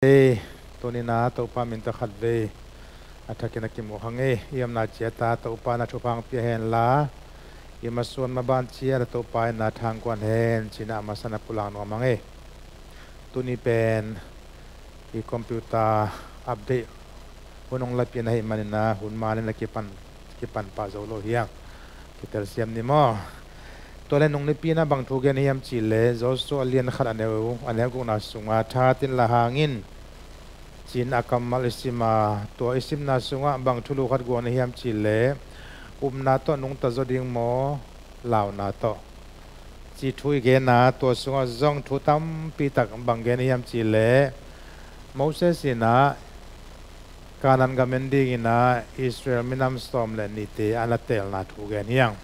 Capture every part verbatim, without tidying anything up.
Ei, tuni-in ah Topa min tawh khatvei a thakin a kimuh hang ei. I omna ciat ah Topa in ah thupha hong pia hen la, i masuan maban ciat ah Topa in ah thangkuan hen ci-in ah a masa-in ah pulak nuam hang ei. Tuni pen i computer update hun hong lapia ahih manin ah hun manin ah kipan, kipan pah zo lo hi hang. Kitelsiam ni maw? Tua leh nung nipi-in ah bang thu gen hiam cih leh, Joshua a lian khat a neu, a neu gukna sungah, "Thahat in la hang in," ci-in a kammal i sim a, tua i simna sungah bang thulu khat guan hiam cih leh, "Upna tawh nungta zaw ding maw, launa tawh?" ci thu i gen a, tua sungah zong thu tampi tak bang gen hiam cih leh, Moses in ah Kanaan gam en dingin ah Israel minam sawm le nihte a na teelna thu gen hi hang.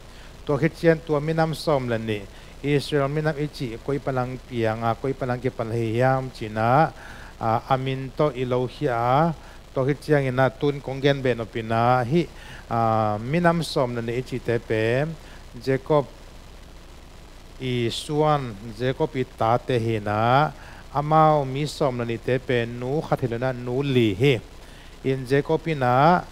Tua khit ciang tua minam sawm le nih, Israel minam i cih koi pan hong piang a, koi pan hong kipan ahi hiam ci-in ah, a, a min tawh i lo khia a, tua khit ciangin ah tun kong gen beh nop in ah hih, a, minam sawm le nih i cihte pen Jacob i suan, Jacob i tate hi-in ah, amau mi sawm le nihte pen nu khat hi lo-in ah nu li hi. In Jacob in ah,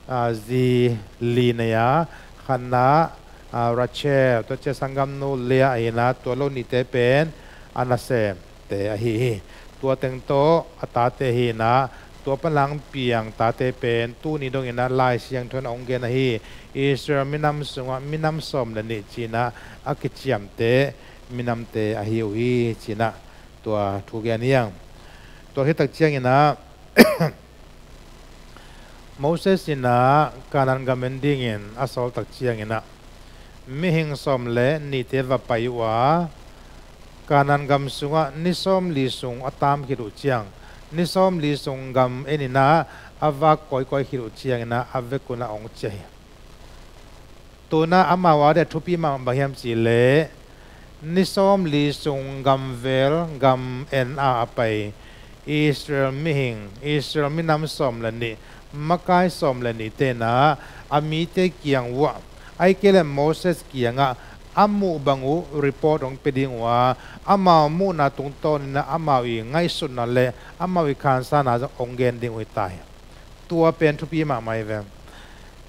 a, zi li nei a, khatna, a, Rachel, tua ciang sanggamnu Leah hi-in ah, tua lo nihte pen a nasemte ahi hi. Tua teng tawh a tate hi-in ah, tua pan hong piang tate pen tuni dongin ah Lai Siangtho in hong gen ahi, Israel minam sungah minam sawm le nih ci-in ah a kiciamte minamte ahi uh hi ci-in ah tua thu gen hi hang. Tua hi tak ciangin ah Moses in ah Kanaan gam en dingin a sawl tak ciangin ah mihing sawm le nihte va pai uh a, Kanaan gam sungah ni sawmli sung a taam khit uh ciang, ni sawmli sung gam en in ah a vak kawikawi khit uh ciangin ah a vekun ah hong ciah hi. Tu-in ah amau a dingin a thupi mahmah bang hiam cih leh, ni sawmli sung gamvel gam en a a pai Israel mihing, Israel minam sawm le nih, makai sawm le nihte in ah a mite kiang uh ah, ahih kei leh Moses kiangah a muh bang uh report hong pia ding uh a, amau muhna tungtawnin ah amau i ngaihsutna le amau i khansana zong hong gen ding uh hi ta hi. Tua pen thupi mahmah hi ve.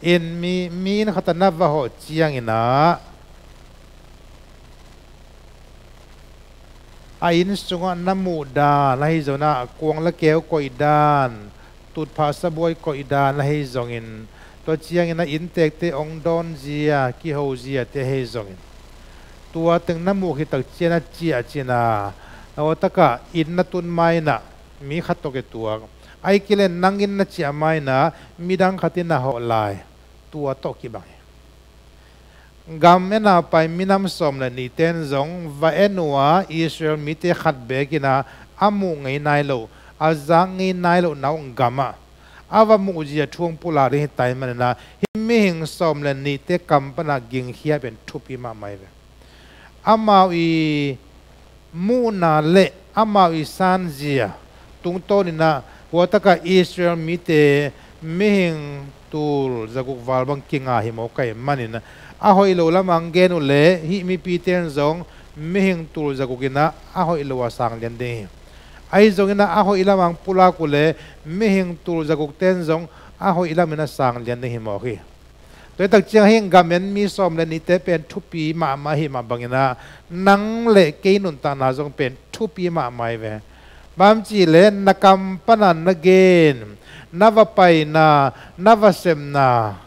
In mi, mi inn khat ah na va hawh ciangin ah, a inn sungah na muh dan ahi zongin ah, kuang le keu koih dan, tutphah sabuai koih dan ahi zongin, tua ciangin ah innteekte hong dawn zia, kiho ziate ahi zongin, tua teng na muh khit tak ciang a ciah cin a, a takah inn na tun ma-in ah mi khat tawh kituak, ahih kei leh nang inn na ciah ma-in ah midang khat inn na hawh lai, tua tawh kibang hi. Gam en a pai minam sawm le nihte in zong va en uh a, Israel mite khat beek in ah a muh ngei nai loh, a zak ngei nai lohna uh gam ah a va muh zia thu hong pulak ding hi ta ahih manin ah, hih mihing sawm le nihte kam pan a gingkhia pen thupi mahmah hi ve. Amau i muhna le amau i sanzia tungtawnin ah, hua takah Israel mite mihing tul zaguk val bang kinga hi mawk ahih manin ah, a hoih lo lam a hong gen uh leh hih mipite in zong mihing tul zaguk in ah a hoih lo a sang lian ding hi. Ahi zongin ah a hoih lam a hong pulak uh leh mihing tul zagukte in zong a hoih lam in a sang lian ding hi mawk hi. Tua hi tak ciang hih gam en mi sawm le nihte pen thupi mahmah ahih mah bangin ah, nang le kei nuntakna zong pen thupi mahmah hi ve. Bang hang hiam cih leh na kam pan a na gen, na va paina, na va sepna,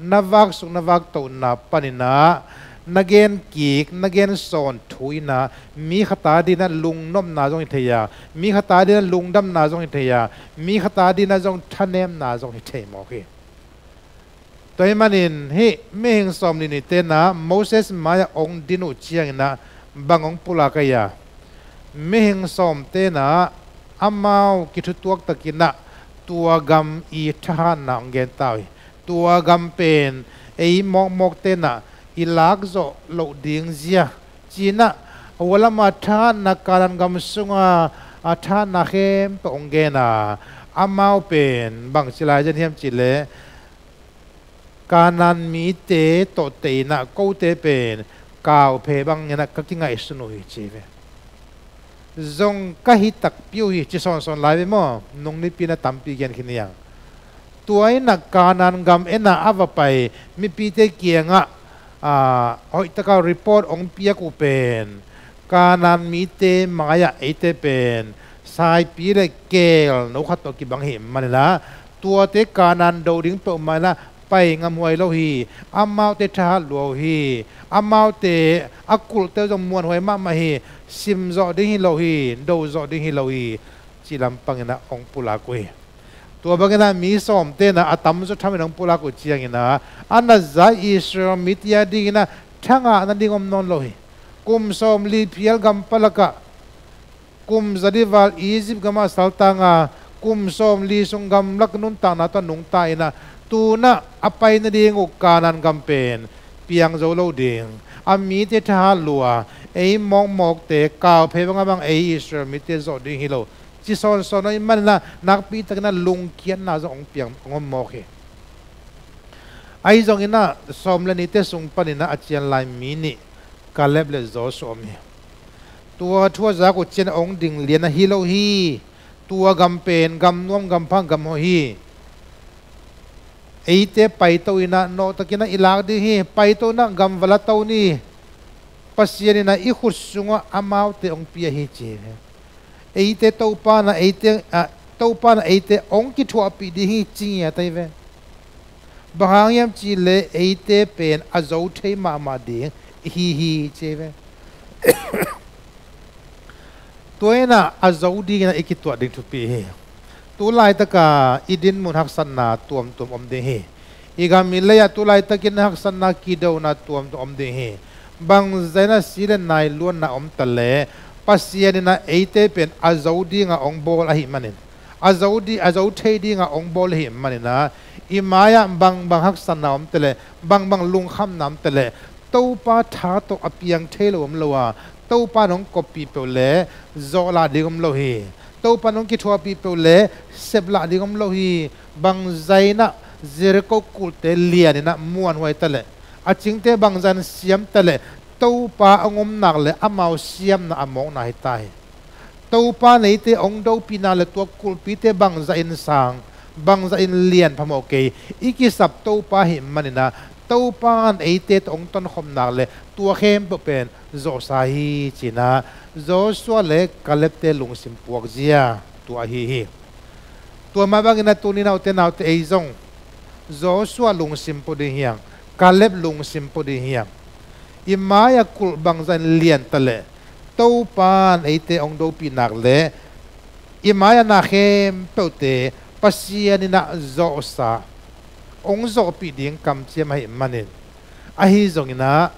na vaksuk, na vaktohna panin ah na gen kik, na gen sawn thu in ah mi khat a dingin ah lungnopna zong hi thei a, mi khat a dingin ah lungdamna zong hi thei a, mi khat a dingin ah zong thanemna zong hi thei mawk hi. Tua ahih manin hih mihing sawm le nihte in ah Moses mai-ah hong din uh ciangin ah bang hong pulak ahia, mihing sawmte in ah amau kithutuak takin ah tua gam i thahatna hong gen ta uh hi. Tua gam pen ei mawkmawkte in ah i lak zawh loh ding zia ci-in ah, hua lam a thahatna, Kanaan gam sunga a thahatna khempeuh hong gen a, amau pen bangci lai zen hiam cih leh, Kanaan mite tawh tei in ah kote pen kauphe bangin ah ka kingaihsun uh hi ci hi ve. zong ka hi takpi uh hi, ci sawnsawn lai ve maw? Nung nipi-in ah tampi gen khin hi hang. Tua in ah Kanaan gam en a a va pai mipite kiangah, aa, hoihtaka report hong piak uh pen Kanaan mite mai-ah eite pen saipi le keel no khat tawh kibang ahih manin ah, tuate Kanaan do ding peuhmah in ah pai ngamhuai lo hi. Amaute thahat lua uh hi. Amaute a kulhte uh zong muanhuai mahmah hi. Simzawh ding hi lo hi, dozawh ding hi lo hi, cih lampangin ah hong pulak uh hi. Tua bangin ah mi sawmte in ah a tamzaw thamin hong pulak uh ciangin ah, a na zai Israel mite adingin ah thangah nading om nawn lo hi. Kum sawmli phial gam palakah, kum za ding val Egypt gamah saltang a, kum sawmli sung gamlak nuntakna tawh nungta in ah, tu-in ah a pai nading uh Kanaan gam pen piang zo lo ding. A mite thahat lua, ei mawkmawkte, kauphei bang a bang ei Israel mite zawh ding hi lo, ci sawnsawn ahih manin ah nakpi takin ah lungkiatna zong hong piang, hong om mawk hi. Ahi zongin ah sawm le nihte sung panin ah a cian lai mi nih, Kaleb le Joshua om hi. Tua thu a zak uh ciangin hong ding lian ahi lo hi. Tua gam pen gam nuam, gam pha, gam hoih hi. Eite paito in ah nawhtakin ah i lak ding hi. Paito in ah gam va la to ni. Pasian in ah i khut sungah amaute hong pia hi, ci hi. Eite Topa in ah eite, ah, Topa in ah eite hong kithuahpih ding hi, ci ngiat ahi ve. Bang hang hiam cih leh eite pen a zo thei mahmah ding i hi hi, ci hi ve. Tua in ah a zo dingin ah i kituat ding thupi hi. Tu laitaka i dinmun haksatna tuamtuam om ding hi. I gam i lei-ah tu laitakin haksatna, kidona tuamtuam om ding hi. Bangzah in ah si le nai luanna om taleh, Pasian in ah eite pen a zo dinga hong bawl ahih manin, a zo di, a zo thei dinga hong bawl ahih manin ah, i mai-ah bangbang haksatna om taleh, bangbang lungkhamna om taleh, Topa tha tawh a piang thei lo om lo a, Topa in hong koppih peuh leh zawhlah ding om lo hi. Topa in hong kithuahpih peuh leh seplah ding om lo hi. Bangzah in ah Jericho kulhte lian in ah muanhuai taleh, a cingte bangzah in siam taleh, Topa hong om nak leh amau siamna a mawkna hi ta hi. Topa in eite hong dopih nak leh tua kulhpite bangzah in sang, bangzah in lian phamawh kei. I kisap Topa ahih manin ah, Topa in eite tawh hong tonkhop nak leh tua khempeuh pen zawhsa hi, ci-in ah Joshua le Kaleb-te lungsim puakzia tua ahi hi. Tua mah bangin ah tuni in ah ute naute, ei zong Joshua lungsim pua ding hiam, Kaleb lungsim pua ding hiam? I mai-ah kulh bangzah in lian taleh, Topa in eite hong dopih nak leh, i mai-ah na khempeuhte Pasian in ah zawhsa, hong zawhpih ding kamciam ahih manin, ahi zongin ah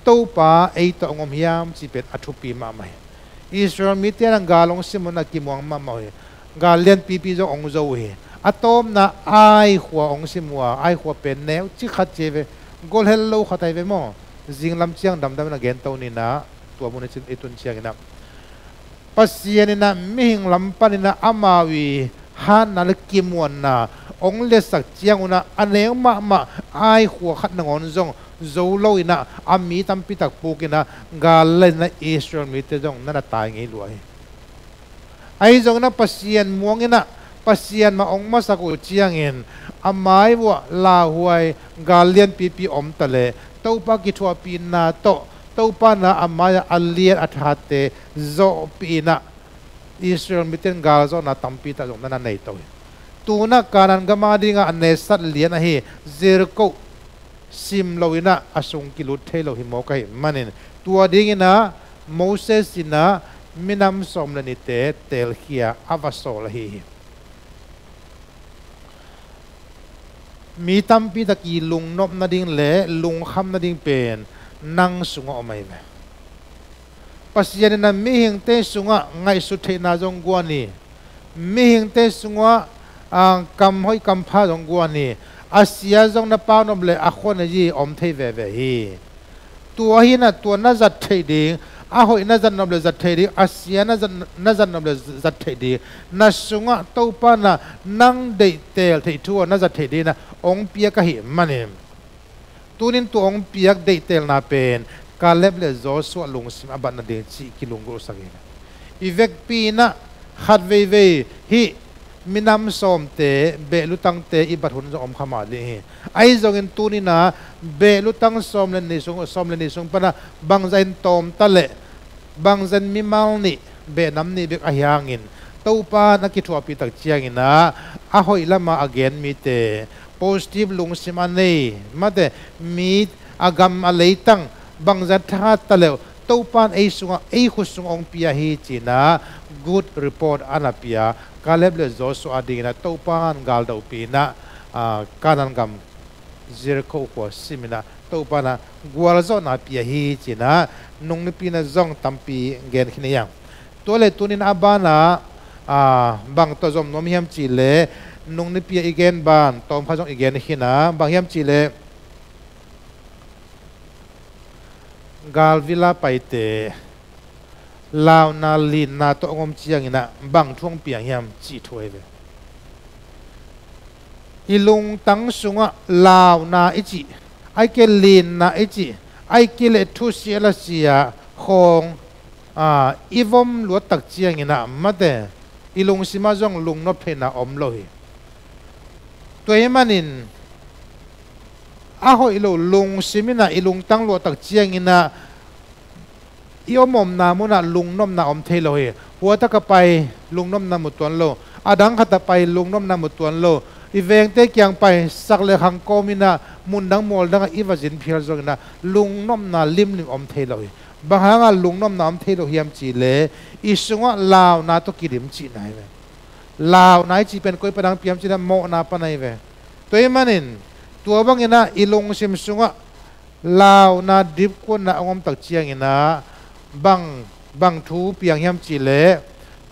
Topa ei tawh hong om hiam cih pen a thupi mahmah hi. Israel mite in ah gal hong sim un ah kimuang mahmah uh hi. Gal lianpipi zong hong zo uh hi. A tawpna Ai khua hong sim uh a, Ai khua pen neu cik khat ci hi ve. Gol het lo khat ahi ve maw? Zinglam ciang damdam in ah gen to ni in ah, tua mun i tun ciangin ah, Pasian in ah mihing lam panin ah amau i hatna le kimuanna hong liatsak ciangun ah, a neu mahmah Ai khua khat nangawn zong zo lo in ah, a mi tampi tak puk in ah, gal la in ah Israel mite zong na na tai ngei lua hi. Ahi zongin ah Pasian muang in ah, Pasian mah hong masak uh ciangin, a mai uah lauhuai gal lianpipi om taleh, Topa kithuahpihna tawh, Topa in ah a mai-ah a lian a thate zawhpih in ah, Israel mite in gal zawhna tampi tak zong na na nei to hi. Tu-in ah Kanaan gam adingah a nesat lian ahi Jericho sim lo in ah a sung kilut thei lo hi mawk ahih manin, tua dingin ah Moses in ah minam sawm le nihte teelkhia a va sawl ahi hi. Mi tampi tak i lungnop nading le lungkham nading pen nang sungah om ahi ve. Pasian in ah mihingte sungah ngaihsut theihna zong guan hi. Mihingte sungah, ah, kam hoih kam pha zong guan hi. A sia zong na paunop leh a khua na zi om thei veve hi. Tua hi in ah tua na zat theih ding, a hoih na zat nop leh zat theih ding, a sia na zat, na zat nop leh zat theih ding, na sungah Topa in ah nang deih teel theih thu ah na zat theih ding in ah hong piak ahih manin, tuni in tua hong piak deihtelna pen Kaleb le Joshua lungsim a bat nading cih kilunggulhsak hi. I vekpi in ah khat veivei hih minam sawmte behlutangte i bat hun zong om kha mah ding hi. Ahi zongin tuni-in ah behlutang sawm le nih sung, sawm le nih sung pan ah bangzah in tawm ta leh, bangzah in mimal nih, behnam nih bek ahi hangin, Topa in a kithuahpih tak ciangin ah a hoih lamah a gen mite, positive lungsim a nei, mate, mi a gam a leitang bangzah in thahat ta leh uh, Topa in ei sungah, ei khut sungah hong pia hi ci-in ah good report a na pia Kaleb le Joshua adingin ah Topa in gal dopih in ah, ah, Kanaan gam Jericho khua sim in ah Topa in ah gualzawhna pia hi ci-in ah nung nipi in ah zong tampi gen khin hi hang. Tua leh tuni-in a banah, ah, bang tawh zom nuam hiam cih leh, nung nipi ah i gen ban tawm khat zong i gen khin a, bang hiam cih leh, galvil a paite launa linna tawh hong om ciangin ah bang thu hong piang hiam cih thu ahi ve. I lungtang sungah launa i cih, ahih kei leh linna i cih, ahih kei leh thusia lasia khawng, ah, i vom luat tak ciangin ah, mate, i lungsim ah zong lungnop theihna om lo hi. Tua ahih manin a hoih lo lungsim in ah i lungtang luah tak ciangin ah i om omna munah lungnopna om thei lo hi. Hua tak ah pai lungnopna mu tuan lo, a dang khat ah pai lungnopna mu tuan lo, i vengte kiang pai sak le khang kawm in ah mundang mualdang ah i va zin phial zongin ah lungnopna limlim om thei lo hi. Bang hangah lungnopna om thei lo hiam cih leh, i sungah launa tawh kidim cihna hi ve. Launa i cih pen koi pan hong piang hiam cih leh mawhna pan ahi ve. Tua ahih manin tua bangin ah i lungsim sungah launa dipkuatna hong om tak ciangin ah bang, bang thu piang hiam cih leh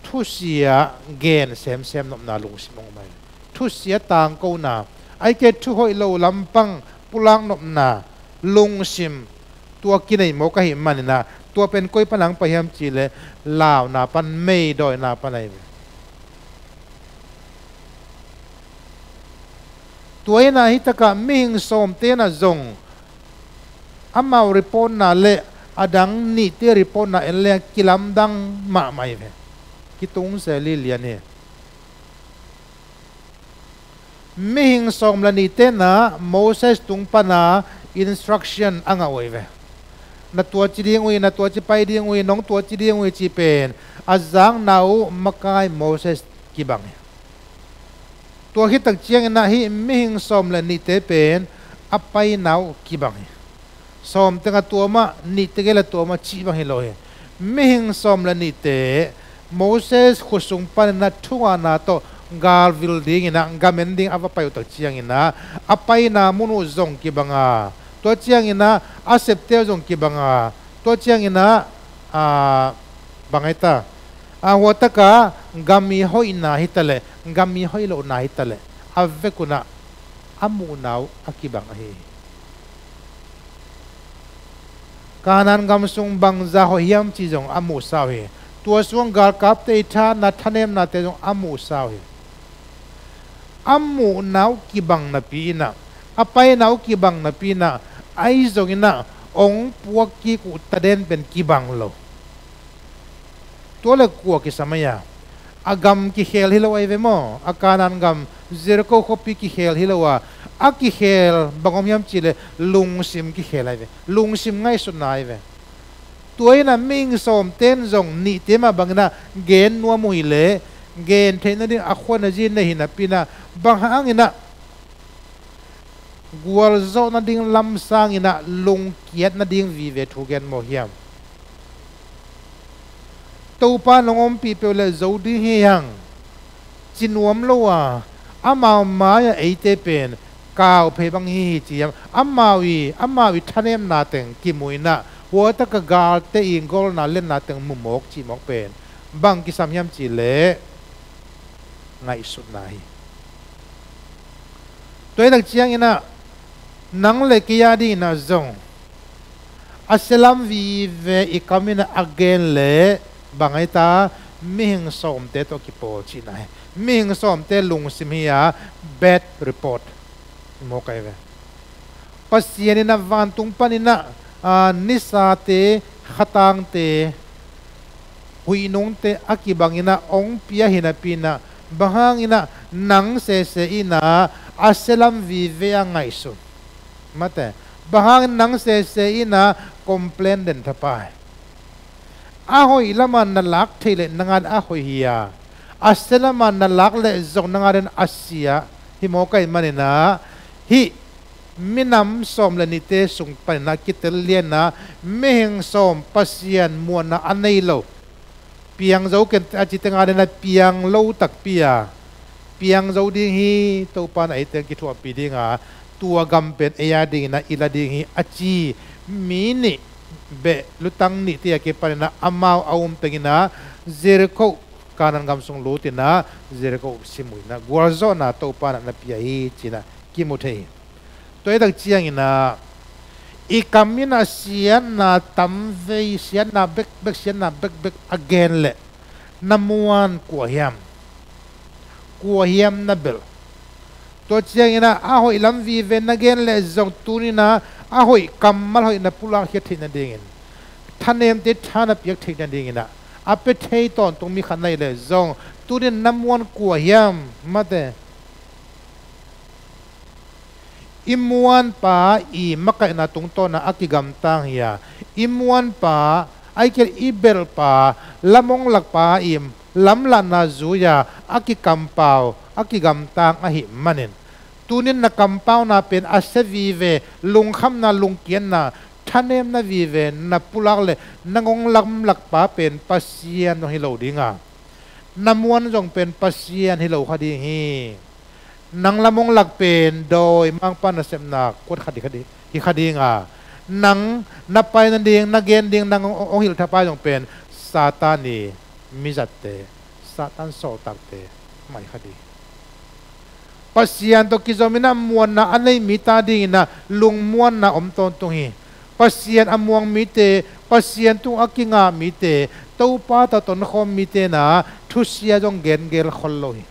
thusia gen semsem nopna lungsim hong om ahi. Thusia tangkona, ahih kei leh thu hoih lo lampang pulak nopna lungsim, tua kinei mawk ahih manin ah tua pen koi pan hong pai hiam cih leh launa pan, meidawina pan ahi ve. Tua in ah hih tak ah mihing sawmte in ah zong amau reportna le a dang nihte reportna en leng kilamdang mahmah hi ve. Kitung se lilian hi. Mihing sawm le nihte in ah Moses tung pan ah instruction a ngah uh hi ve. Na tuaci ding uh hi, na tuaci pai ding uh hi, nong tuaci ding uh hi cih pen a zakna uh makai Moses kibang hi. Tua khit tak ciangin ah hih mihing sawm le nihte pen a paina uh kibang hi. Sawm teng ah tua mah, nih teng ah tua mah cih bang hi lo hi. Mihing sawm le nihte Moses khut sung panin ah thungahna tawh galvil dingin ah, gam en ding a va pai uh tak ciangin ah a paina mun uh zong kibang a, tua ciangin ah a septe uh zong kibang a, tua ciangin ah, a, bang ai ta, a, hua tak ah gam i hoihna hi ta leh, gam i hoih lohna hi ta leh, a vek un ah a muhna uh a kibang ahi hi. Kanaan gam sung bangzah hoih hiam cih zong a muhsa uh hi. Tua sung galkapte i thahatna, thanemnate zong a muhsa uh hi. A muhna uh kibang napi in ah, a paina uh kibang napi in ah, ahi zongin ah hong puak kik uh taden pen kibang lo. Tua leh kua kisam ahi a? A gam kikhel hi lo ahi ve maw? A Kanaan gam, Jericho khuapi kikhel hi lo a, a kikhel bang om hiam cih leh lungsim kikhel ahi ve. Lungsim ngaihsutna ahi ve. Tua in ah mihing sawmte in zong nihte mah bangin ah gen nuam uh hi leh, gen theih nading a khuan a zin nei hi napi in ah, bang hangin ah gualzawh nading lam sangin ah lungkiat nading vive thu gen mawk hiam? Topa in hong ompih peuh leh zo ding hi hang, ci nuam lo a, amau mai-ah eite pen kauphei bang hi hi ci hiam? Amau i, amau i thanemna teng kimu in ah, hua tak ah galte i golna letna teng mu mawk cih mawk pen bang kisam hiam cih leh ngaihsutna hi. Tua hi tak ciangin ah nang le kei a dingin ah zong a sialam vive i kam in ah a gen leh bang ai ta, mihing sawmte tawh kipawl cihna hi. Mihing sawmte lungsim hi a, bad report mawk ahi ve. Pasian in ah vantung panin ah, a, nisate, khatangte, huih nungte a kibang in ah hong pia hi napi in ah, bang hangin ah nang sese in ah a sialam vive a ngaihsun? Mate, bang hangin nang sese in ah complain den thapai? A hoih lama na lak theih leh nang adingin a hoih hi a, a sia lama na lak leh zong nang adingin a sia hi mawk ahih manin ah, hih minam sawm le nihte sung panin ah kitel lian a, mihing sawm Pasian muanna a nei lo, piang zo kei a cihte adingin ah piang lo takpi a, piang zo ding hi, Topa in ah ei teng kithuahpih ding a, tua gam pen ei adingin ah i la ding hi, a ci mi nih beh, lutang nihte a kipanin ah amau a um tengin ah Jericho, Kanaan gam sung lut in ah Jericho sim uh in ah gualzawhna Topa in ah na pia hi ci-in ah kimu thei hi. Tua hi tak ciangin ah i kam in ah siatna tamvei, siatna bekbek, siatna bekbek a gen leh na muan kua hiam? Kua hiam na belh? Tua ciangin ah a hoih lam vive na gen leh zong tuni-in ah a hoih, kammal hoih na pulak khiat theih nadingin, thanemte tha na piak theih nadingin ah a pia thei tawntung mi khat na hih leh zong tuni-in na muan kua hiam? Mate, i muanpa i makaihna tungtawn ah a kigamtang hi a, i muanpa, ahih kei leh i belhpa, lam hong lakpa i lamlahna zui a a kikampau, a kigamtang ahih manin, tuni-in na kampauna pen a sia vive, lungkhamna, lungkiatna, thanemna vive na pulak leh nang hong lamlakpa pen Pasian zong hi lo ding a, na muan zong pen Pasian hi lo kha ding hi. Nang lam hong lak pen dawimangpa nasepna kuat khat hi kha ding, hi kha ding a, nang na pai nading, na gen ding, nang hong, hong hilh thapai zong pen Satan i mizatte, Satan sawltakte mah hi kha ding. Pasian tawh kizom in ah muanna a nei mite adingin ah lungmuanna om tawntung hi. Pasian a muang mite, Pasian tungah a kingah mite, Topa tawh tonkhawm mite in ah thusia zong gen gel khol lo hi.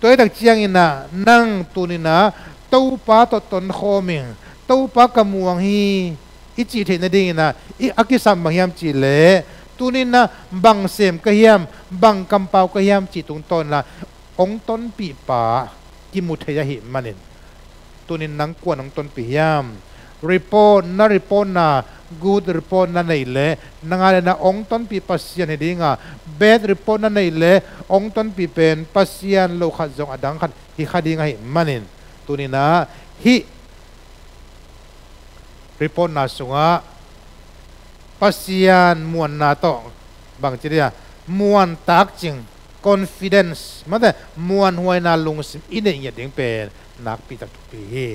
Tua hi tak ciangin ah nang tuni-in ah Topa tawh tonkhawm ing, Topa ka muang hi i cih theih nadingin ah i, a kisam bang hiam cih leh, tuni-in ah bang sem ka hiam, bang kampau ka hiam cih tungtawn in ah hong tonpihpa kimu thei ahih manin, tuni-in nang kua'n hong tonpih hiam? Report, na reportna good report na neih leh nang adingin ah hong tonpih Pasian hi ding a, bad report na neih leh hong tonpih pen Pasian lo khat zong a dang khat hi kha ding ahih manin, tuni-in ah hih reportna sungah Pasian muanna tawh bangci dia, muan takcing, confidence, mate, muanhuaina lungsim i neih ngiat ding pen nakpi tak thupi hi.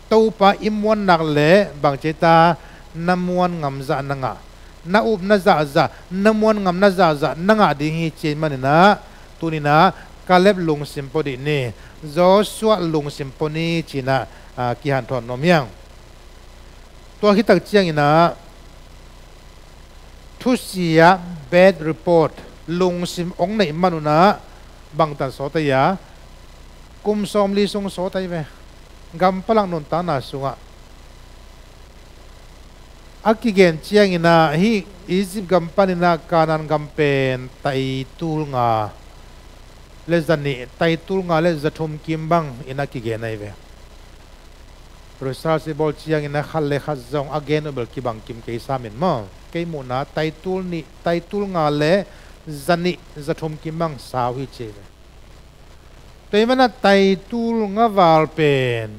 Topa i muan nak leh bangci ta, na muan ngam zah na ngah, na up na zahzah, na muan ngam na zahzah na ngah ding hi ci ahih manin ah, tuni-in ah Kaleb lungsim pua dih ni, Joshua lungsim pua ni ci-in ah, ah, kihanthawn nuam hi ing. Tua hi tak ciangin ah thusia, bad report, lungsim hong neih man un ah bangtan sawt ahi a, kum sawmli sung sawt ahi ve. Gam palak nuntakna sungah a kigen ciangin ah hih Egypt gam panin ah Kanaan gam pen tai tul nga le zanih, tai tul nga le zathum kim bang in a kigen ahi ve. Research i bawl ciangin ah khat le khat zong a gen uh bel kibang kim kei sam in maw. Kei muhna tai tul nih, tai tul nga le zanih, zathum kim bang sau hi ci ve. Tua ahih manin ah tai tul nga val pen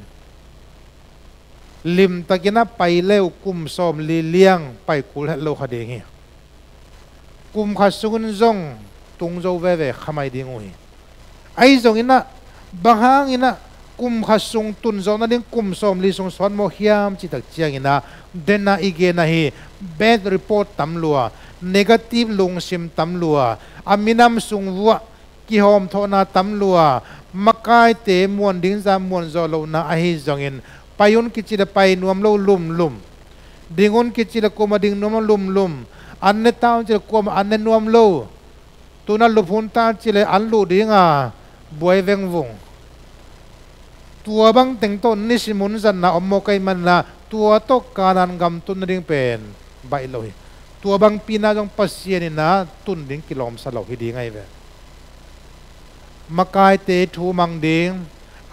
limtakin a pai le uh kum sawmli liang pai kul het lo kha ding hi. Kum khat sungin zong tung zo veve kha mai ding uh hi. Ahi zongin ah, bang hangin ah kum khat sung tun zawh nading kum sawmli sung sawt mawk hiam cih tak ciangin ah, den a i gen ahi, bad report tam lua, negative lungsim tam lua, a minam sung vuah kihawmthawhna tam lua, makaite muan ding zah muan zawh lohna ahi zongin, pai un kici le pai nuam lo lumlum, ding un kici le kuamah ding nuam lo lumlum, an ne ta un ci le kuamah an ne nuam lo, tu-in ah lup hun ta ci le an luh ding a buai vengvung. Tua bang teng tawh nisim hun zatna om mawk ahih manin ah, tua tawh Kanaan gam tun nading pen baih lo hi. Tua bangpi na zong Pasian in ah tun ding kilawmsa lo hi ding ahi ve. Makaite thu mang ding,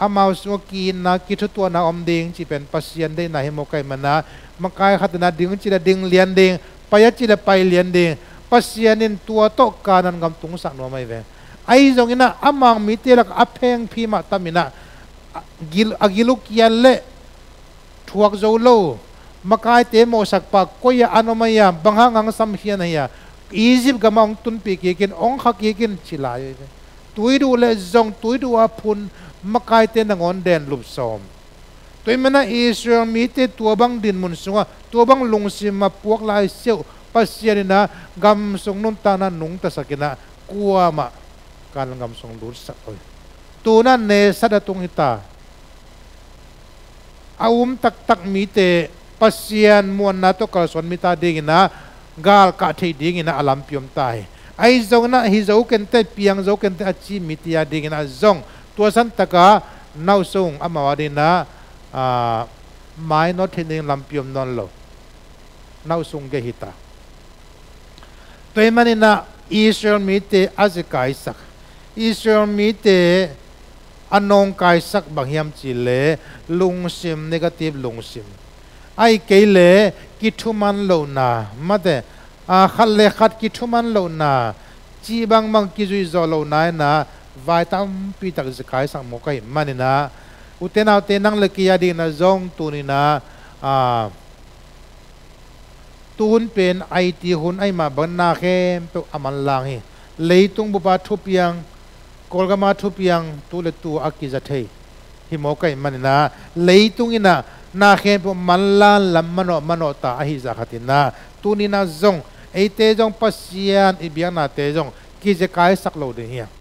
amau sungah ki-itna kithutuahna om ding cih pen Pasian deihna hi mawk ahih manin ah, makai khat in ah ding cih leh ding lian ding, pai a cih leh pai lian ding. Pasian in tua tawh Kanaan gam tungsak nuam ahi ve. Ahi zongin ah amau mite lakah a phengphi mah tam in ah, a gil, a gil uh kial leh thuak zo lo, makaite mawhsak pah, koi ah an om ahi a, bang hang hong samkhiat ahi a, Egypt gamah hong tunpih kik in, hong kha kik in ci lai ahi ve. Tuiduh leh zong, tuiduh a phun, makaite nangawn den lup sawm. Tua ahih manin ah Israel mite tua bang dinmun sungah, tua bang lungsim a puak lai siau, Pasian in ah gam sung nuntakna nungtasak in ah, kuamah Kanaan gam sung lutsak lo hi. Tu-in ah nesat a tung hi ta. A um taktak mite Pasian muanna tawh kalsuan mite adingin ah, galkah theih dingin ah a lampi om ta hi. Ahi zongin ah, hi zo kenteh, piang zo kenteh a ci mite adingin ah zong, tua santak ah na uh sung amau adingin ah, aa, mainawt theih ding lampi om nawn lo. Na uh sung gei hi ta. Tua ahih manin ah Israel mite a zikaisak, Israel mite a nawngkaisak bang hiam cih leh lungsim, negative lungsim. Ahih kei leh kithuman lohna, mate, a, khat leh khat kithuman lohna, cih bangbang kizuih zawh lohna in ah vai tampi tak zikaisak mawk ahih manin ah, ute naute, nang leh kei adingin ah zong tuni-in ah, a, tu hun pen a iti hun ahih mah bangin na khempeuh a manlang hi. Leitung bup a thupiang, Kawlgam a thupiang, tu leh tu a kiza thei hi mawk ahih manin ah, leitung in ah na khempeuh manlang lam manawh manawh ta ahih zah khat in ah, tuni-in ah zong, eite zong Pasian i biaknate zong kizekaisak lo ding hi hang.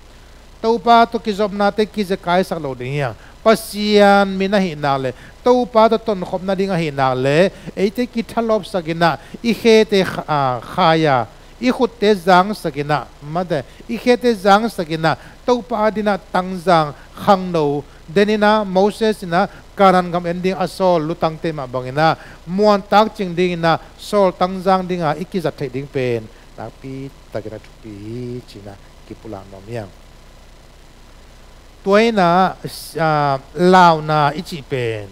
Topa tawh kizopnate kizekaisak lo ding hi hang. Pasian min ahih nak leh, Topa tawh tonkhop nading ahih nak leh, eite kithalawpsak in ah, i khete kha-, a, khai a, i khutte zangsak in ah, mate, i khete zangsak in ah, Topa adingin ah tangzang khangno den in ah, Moses in ah Kanaan gam en ding a sawl lutangte mah bangin ah, muantak cing dingin ah sawl tangzang ding a i kizat theih ding pen nakpi takin a thupi hi ci-in ah kipulak nuam hi hang. Tua in ah, ah, launa i cih pen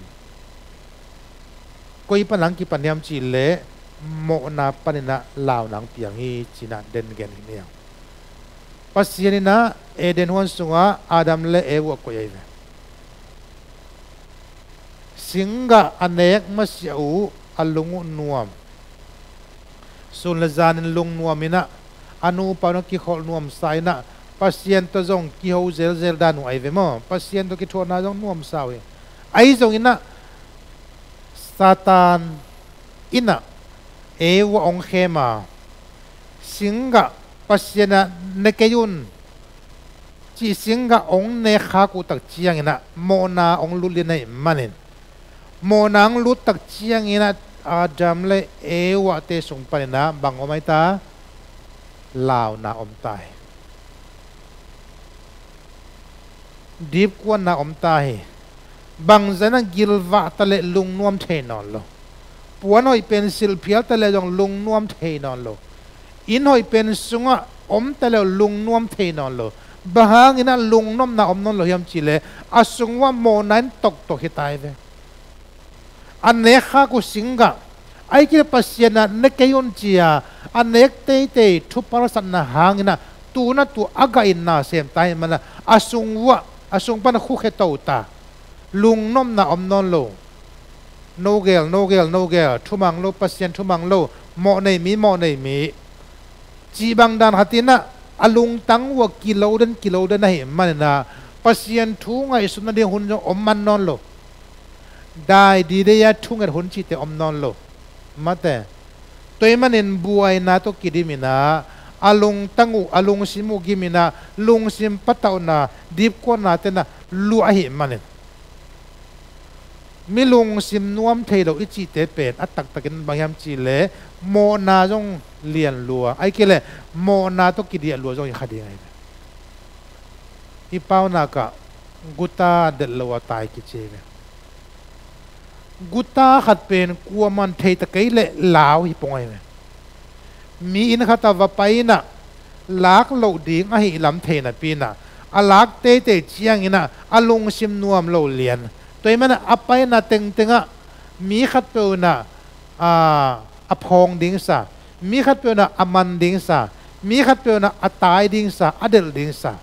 koi pan hong kipan hiam cih leh, mawhna panin ah launa hong piang hi ci-in ah den gen hi hang. Pasian in ah Eden huan sungah Adam leh Eve uh a koih ahi ve. Singgah a nek masiah uh a lung uh nuam, sun leh zanin lungnuam in ah, a nupa un a kikholh nuamsa in ah, Pasian tawh zong kiho zelzel dan uh ahi ve maw. Pasian tawh kithuahna zong nuamsa uh hi. Ahi zongin ah Satan in ah Eve uh hong khem a, singgah Pasian in ah ne kei un cih singgah hong nek khak uh tak ciangin ah mawhna hong lut lian ahih manin, mawhna hong lut tak ciangin ah Adam leh Eve-te sung panin ah bang om ahi ta? Launa om ta hi. Dipkuatna om ta hi. Bangzah in ah gilvah ta leh lungnuam thei nawn lo. Puan hoih pen silh phial ta leh zong lungnuam thei nawn lo. Inn hoih pen sungah om ta leh lungnuam thei nawn lo. Bang hangin ah lungnopna om nawn lo hiam cih leh, a sung uah mawhna in toktok hi ta hi ve. A nek khak uh singgah, ahih kei leh Pasian in ah ne kei un ci-a a nek teitei thupalsatna hangin ah, tu in ah tu a gah in na sem ta ahih manin ah, a sung uah, a sung pan a khukhia to ta. Lungnopna om nawn lo. No gel, no gel, no gel, thumang lo, Pasian thumang lo, mawh nei mi, mawh nei mi, cih bang dan khat in ah, a lungtang uah kilo den, kilo den ahih manin ah, Pasian thu ngaihsut nading hun zong om man nawn lo. Dai dide a thunget hun cihte om nawn lo. Mate. Tua ahih manin buaina tawh kidim in ah, a lungtang uh, a lungsim uh gim in ah, lungsim patauhna, dipkuatnate in ah luah ahih manin, mi lungsim nuam thei lo i cihte pen a taktakin bang hiam cih leh, mawhna zong lian lua, ahih kei leh mawhna tawh kidiah lua zong hi kha ding ahi ve. I paunak ah guta delh lo a tai kici hi ve. Guta khat pen kuaman thei ta kei leh lau hi pong ahi ve. Mi inn khat ah va pai in ah lak loh ding ahih lam thei napi in ah a lak teitei ciangin ah a lungsim nuam lo lian. Tua ahih manin ah a paina tengteng ah mi khatpeuh in ah, aa, a phawng ding sa, mi khatpeuh in ah a man ding sa, mi khatpeuh in ah a tai ding sa, a delh ding sa.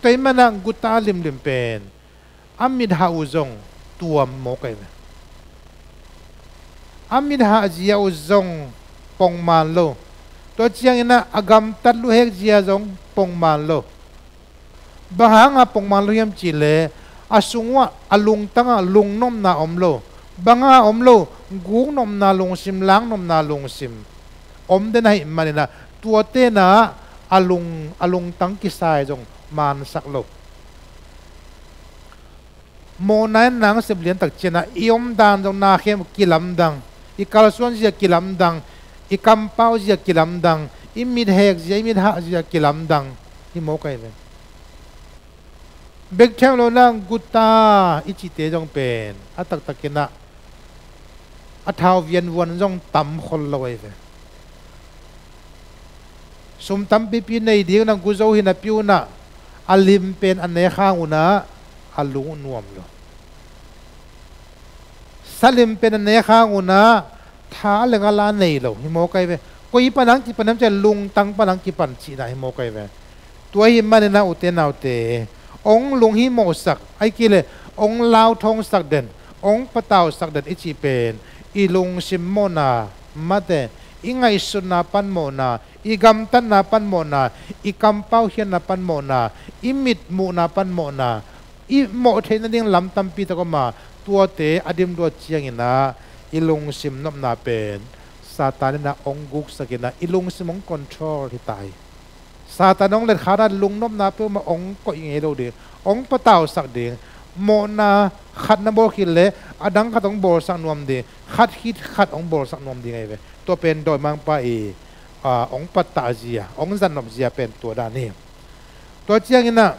Tua ahih manin ah guta limlim pen a mithah uh zong tuam mawk ahi ve. A mithah zia uh zong pongman lo. Tua ciangin ah a gamtat luhek zia zong pongman lo. Bang hanga pongman lo hiam cih leh a sung uh ah, a lungtang ah lungnopna om lo. Bang hanga om lo? Guknopna lungsim, laknopna lungsim om den ahih manin ah tuate in ah a lung, a lungtang kisai zong mansak lo. Mawhna in nang sep lian tak ciangin ah i omdan zong na khem kilamdang, i kalsuan zia kilamdang, i kampau zia kilamdang, i mithek zia, i mithah zia kilamdang hi mawk ahi ve. Bek tham lo in ah guta i cihte zong pen a taktakin ah a thau vianvuan zong tam khol lo ahi ve. Sum tampipi nei ding in ah gu zo hi napi un ah a lim pen a nek hang un ah a lung uh nuam lo. Sa lim pen a nek hang un ah tha a leng a la nei lo hi mawk ahi ve. Koi pan hong kipan hiam cih leh lungtang pan hong kipan cihna hi mawk ahi ve. Tua ahih manin ah ute naute, hong lunghimawhsak, ahih kei leh hong lauthawngsak den, hong patausak den i cih pen i lungsim mawhna, mate, i ngaihsutna pan mawhna, i gamtatna pan mawhna, i kampau khiatna pan mawhna, i mitmuhna pan mawhna, i mawh theih nading lam tampi tak om a, tuate a dimluat ciangin ah i lungsim nopna pen Satan in ah hong guksak in ah i lungsim hong control hi ta hi. Satan hong letkha in ah lungnopna peuhmah hong koih ngei lo ding, hong patausak ding. Mawhna khat na bawl khit leh a dang khat hong bawlsak nuam ding, khat khit khat hong bawlsak nuam ding ahi ve. Tua pen dawimangpa i, aa, hong pattah zia, hong zatnop zia pen tua dan hi. Tua ciangin ah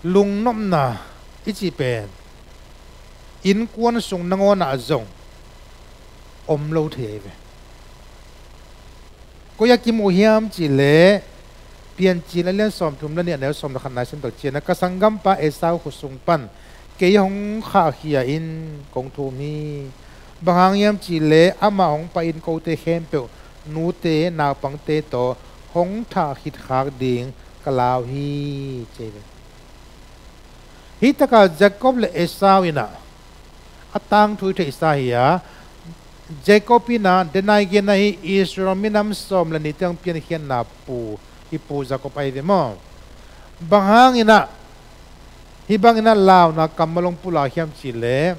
lungnopna i cih pen innkuan sung nangawn ah zong om lo thei ahi ve. Koi ah kimu hiam cih leh Piancil a lian sawmthum le nih, a neu sawm le khatna i sim tak ciangin ah, ka sanggampa Esau khut sung pan kei hong khahkhia in kong thum hi. Bang hang hiam cih leh amah hong pai in kote khempeuh, nute naupangte tawh hong thah khit khak ding ka lau hi, ci hi ve. Hih takah Jacob le Esau in ah a tangthu i theihsa hi a, Jacob in ah denai gen ahi, Israel minam sawm le nihte hong piankhiatna pu, i pu Jacob ahi ve maw. Bang hangin ah hih bangin ah launa kammal hong pulak hiam cih leh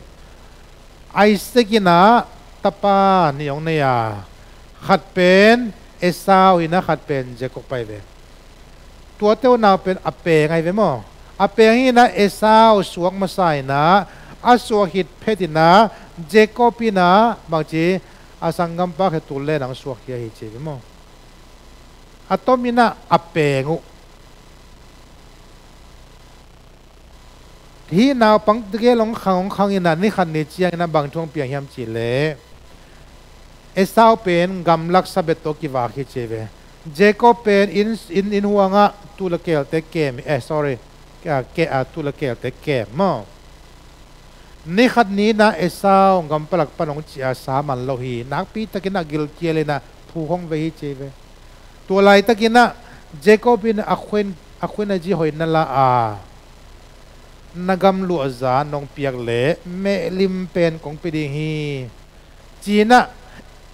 Isaac in ah tapa nih hong nei a, khat pen Esau in ah khat pen Jacob ahi ve. Tuate unau pen a peng ahi ve maw. A peng hi in ah Esau suak masa in ah, a suak khit phet in ah Jacob in ah bangci, a sanggampa khe tul le nang suak hi ahi, ci hi ve maw. A tom in ah a peng uh. Hih naupang tegel hong khang hong khang in ah ni khat ni ciangin ah bang thu hong piang hiam cih leh Esau pen gamlak sabet tawh kivak hi, ci hi ve. Jacob pen inn, inn, inn huangah tuu le keelte kem, eh, sorry, ah, ke, ah, tuu le keelte kem maw. Ni khat ni in ah Esau gam palak pan hong ciah a, sa man lo hi. Nakpi takin ah gilkial in ah phuk hong vei hi, ci hi ve. Tua laitakin ah Jacob in a khuain, a khuain a zi hoih na la a, na gamluahza nong piak leh mehlim pen kong pia ding hi, ci in ah,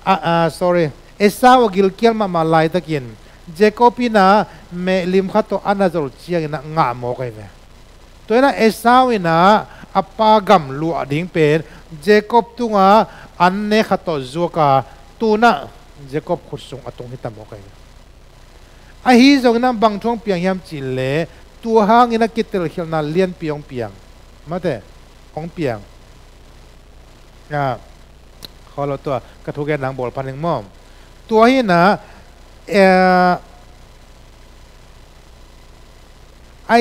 ah, ah, sorry, Esau a gilkial mahmah laitakin Jacob in ah mehlim khat tawh a na zol ciangin ah ngah mawk ahi ve. Tua in ah Esau in ah a pa gam luah ding pen Jacob tungah an ne khat tawh zuak a, tu-in ah Jacob khut sung a tung hi ta mawk ahi ve. Ahi zongin ah bang thu hong piang hiam cih leh tua hangin ah kitelkhialhna lianpi hong piang. Mate, hong piang. Ah, kholo, tua ka thugen nang bawl phan ing maw. Tua hi in ah, eh,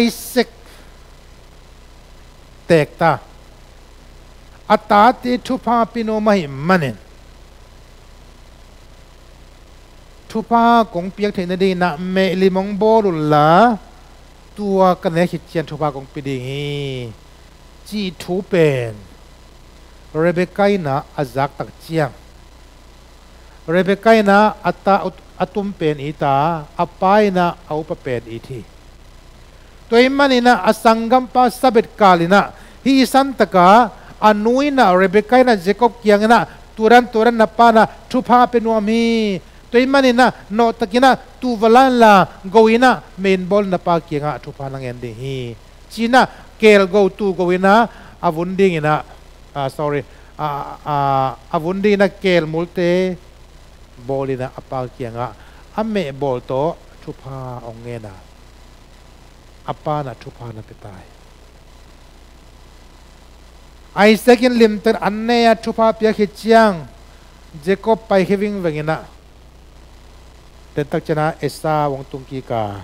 Isaac, teek ta. A tate thupha pia nuam ahih manin thupha kong piak theih nadingin ah mehlim hong bawl unla, tua ka nek khit ciang thupha kong pia ding hi, cih thu pen Rebekah in ah a zak tak ciang, Rebekah in ah a ta a tum pen it a, a pa in ah a upa pen it hi. Tua ahih manin ah a sanggampa sabet kal in ah, hih i san tak a, a nu in ah, Rebekah in ah Jacob kiang in ah, tua dan tua dan na pa in ah thupha pia nuam hi. Tua ahih manin ah nawhtak in ah tuh va la inla, go in ah meh in bawl in, na pa kiangah thupha na ngen ding hi, ci in ah keel go, tuh go in ah a vun ding in ah, ah, sorry, ah, ah, a vun ding in ah keel multe bawl in ah a pa kiangah a meh bawl tawh thupha hong ngen a, a pa in ah thupha na pia ta hi. Isaac in limtakin an ne a, thupha piak khit ciang Jacob paikhia vingveng in ah, dentak ciang ah Esau hong tung kik a,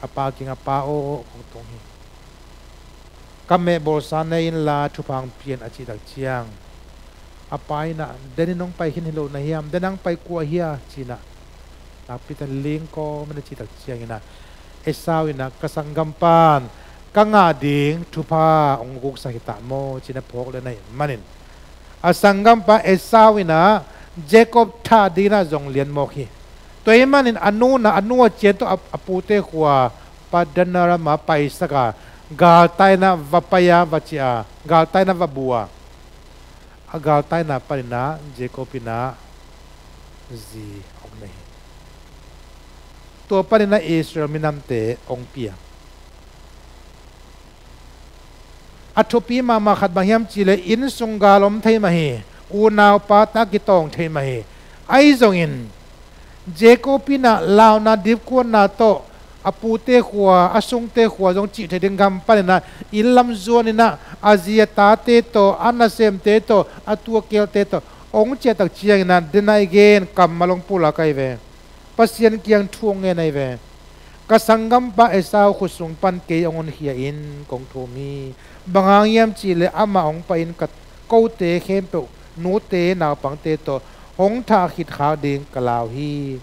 a pa kiangah, "Pa aw," hong tung hi. "Ka meh bawlsa ne inla thupha hong pia in," a cih tak ciang, a pa in ah, "Den in hong pai khin hi lo na hiam? Den a hong pai kua hi a?" ci in ah, nakpi takin ling kawm in a cih tak ciangin ah, Esau in ah, "Ka sanggampa in ka ngah ding thupha hong guksak hi ta maw?" ci in ah phawk lian ahih manin, a sanggampa Esau in ah Jacob thah ding in ah zong lian mawk hi. Tua ahih manin a nu in ah, a nu a cian tawh a, a pute khua Paddan-aram ah paisak a, galtai in ah va pai a, va ciah a, galtai in ah va bu a, a galtai in ah panin ah Jacob in ah zi hong nei hi. Tua panin ah Israel minamte hong pia. A thupi mahmah khat bang hiam cih leh, innsung gal om thei mah hi, unau pate kitawng thei mah hi. Ahi zongin Jacob in ah launa dipkuatna tawh, a pute khua, a sungte khua zong cih theih ding gam panin ah inn lam zuan in ah, a zi a tate tawh, a nasemte tawh, a tu a kelte tawh hong ciah tak ciangin ah, den a i gen kammal hong pulak ahi ve. Pasian kiang thu hong ngen ahi ve. "Ka sanggampa Esau khut sung pan kei hong honkhia in kong thum hi. Bang hang hiam cih leh amah hong pai-in ka, kote khempeuh, nute naupangte tawh hong thah khit khak ding ka lau hi."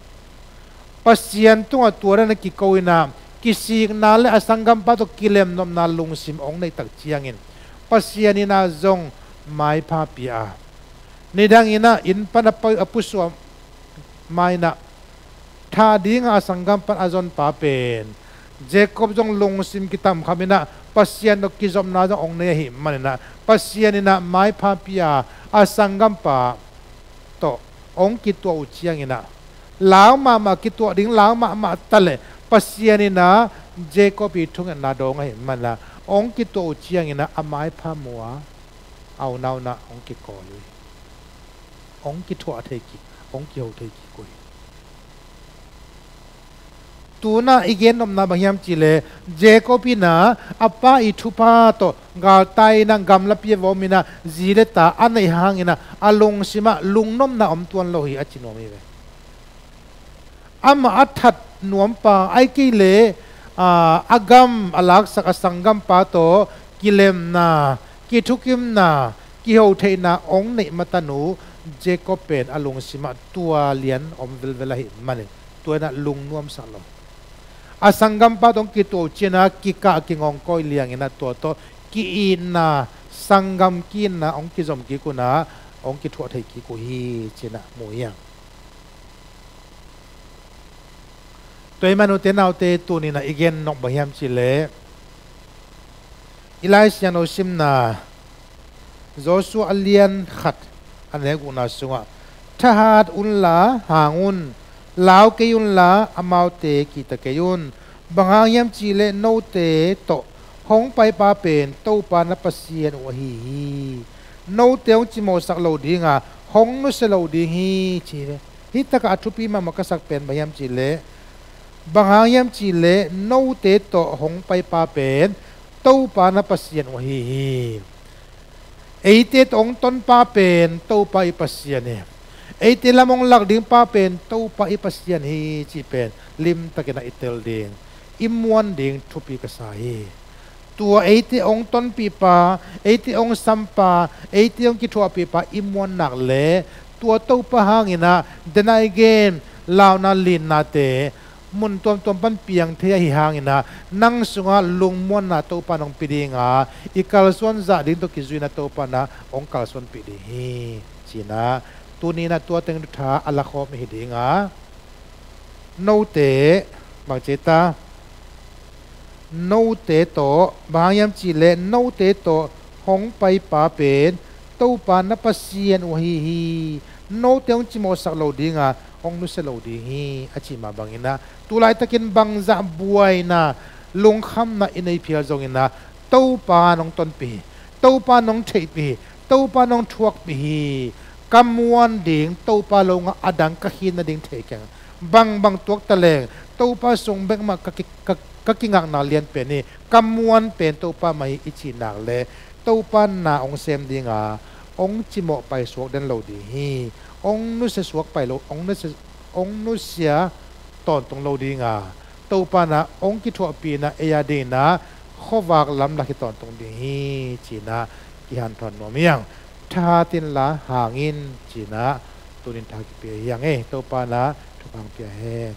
Pasian tungah tua dan a kiko in ah, kisikna le a sanggampa tawh kilemnopna lungsim hong neih tak ciangin, Pasian in ah zong maipha pia a, nidang in ah inn pan a pu, a pusuah ma in ah, thah ding a a sanggampa in a zonpa pen Jacob zong lungsim kitamkham in ah, Pasian tawh kizopna zong hong nei ahih manin ah, Pasian in ah maipha pia a, a sanggampa tawh hong kituah uh ciangin ah, lau mahmah, kituah ding lau mahmah ta leh, Pasian in ah Jacob i thungetna dawng ahih manin ah, hong kituah uh ciangin ah a maipha mu a, a unau in ah hong kikawi uh hi. Hong kithuah thei kik, hong kiho thei kik uh hi. Tu-in ah i gennopna bang hiam cih leh, Jacob in ah a pa i thupha tawh galtai in ah, gamlapi a va om in ah, zi le ta a neih hangin ah, a lungsim ah lungnopna om tuan lo hi, a ci nuam hi ve. Amah a that nuampa, ahih kei leh, aa, a gam a laksak a sanggampa tawh kilemna, kithukimna, kihotheihna hong neih matan uh Jacob pen a lungsim ah tua lian om velvel ahih manin, tua in ah lungnuamsak lo. A sanggampa tawh hong kituah uh ciangin ah kikah kingawngkawi liangin ah, tua tawh ki-itna, sanggam ki-itna hong kizom kik un ah, hong kithuah thei kik uh hi, ci-in ah mu hi hang. Tua ahih manin ute naute, tuni-in ah i gen nop bang hiam cih leh, i Lai Siangtho simna Joshua a lian khat a neu gukna sungah, "Thahat unla hang un, lau kei unla amaute kihta kei un. Bang hang hiam cih leh note tawh hong paipa pen Topa na Pasian uh ahi hi. Note hong cimawhsak lo ding a, hong nusia lo ding hi," ci hi ve. Hih takah a thupi mahmah ka sak pen bang hiam cih leh, bang hang hiam cih leh note tawh hong paipa pen Topa na Pasian uh ahi hi. Eite tawh hong tonpa pen Topa i Pasian hi. Eite lam hong lak dingpa pen Topa i Pasian hi, cih pen limtakin ah i tel ding, i muan ding thupi ka sa hi. tua eite hong tonpihpa, eite hong sampa, eite hong kithuahpihpa i muannak le tua Topa hanginah dena i gen launa linnate mun tuamtuam pan piang thei ahi hanginah nang sungah lungmuanna Topa in hong pia dinga i kalsuan zah ding tawh kizuina Topa inah hong kalsuanpih ding hi. Cinah tuninah tua teng tha a lakhawm hi dinga note bangci ta note tawh bang hang hiam cihleh note tawh hong paipa pen Topa na Pasian uh ahi hi. Note hong cimawhsak lo dinga hong nusia lo ding hi a cih mah banginah tulaitakin bangzah buaina lungkhamna i nei phial zonginah Topa nong tonpih hi. Topa nong theihpih hi. Topa nong thuakpih hi. Ka muan ding Topa lo ngah a dang ka khin nading thei keng. Bangbang tuak taleng Topa sung bekmah ka, ki, ka, ka kingakna lian pen hi. Ka muan pen Topa mah hi i cih nak le Topa na hong sem dinga hong cimawh paisuak den lo ding hi. Hong nusia suak pai lo, hong nusia, hong nusia tawntung lo dinga Topa inah hong kithuahpihna ei a dinginah khuavak lamlak hi tawntung ding hi. Cinah kihanthawn nuam hiang. Thahat inla hang in cinah tunin tha kipia hiang ei. Topa inah thupha hong pia hen.